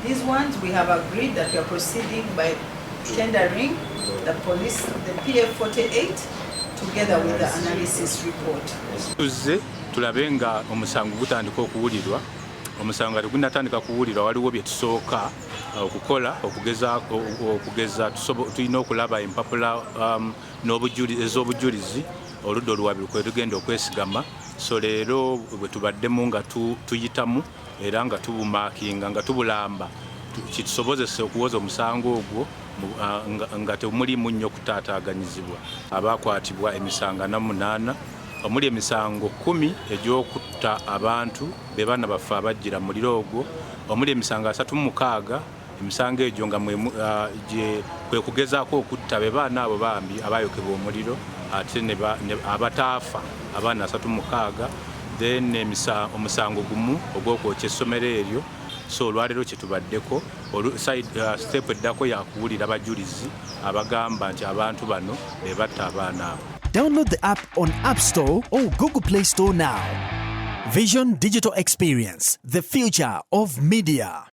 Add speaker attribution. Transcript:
Speaker 1: These ones, we have agreed that we are proceeding by tendering the police, the PF48, together with the analysis report.
Speaker 2: Tuzze tulabe nga omusango gutandika okuwulirwa. Omusango nga tegunatandika kuwulirwa, waliwo bye tusooka okukola. Okugeza tulina okulaba empapula ez'obujulizi oludda oluwabi kwe tugenda okwesigama. So leero bwe tubaddemu nga tuyitamu era nga tubumaakinga, nga tubulamba, kitusobozese okuwoza omusango ogwo nga temulimu nnyo kutaataaganyizibwa. Abakwatibwa emisango 48, omuli emisango 10 egy'okutta abantu be baana baffe abajjira mu muliro ogwo, omuli emisango 36, emisango egyo nga kwe kugezaako okutta be baana abo bambi abayokebwa omuliro ate abataafa, abaana 36, then omusango gumu ogw'okwokya essomero eryo. So olwaleero kyetubaddeko, step eddako yakuwulira bajulizi abagamba nti abantu bano be batta abaana abo.
Speaker 3: Download the app on App Store or Google Play Store now. Vision Digital Experience, the future of media.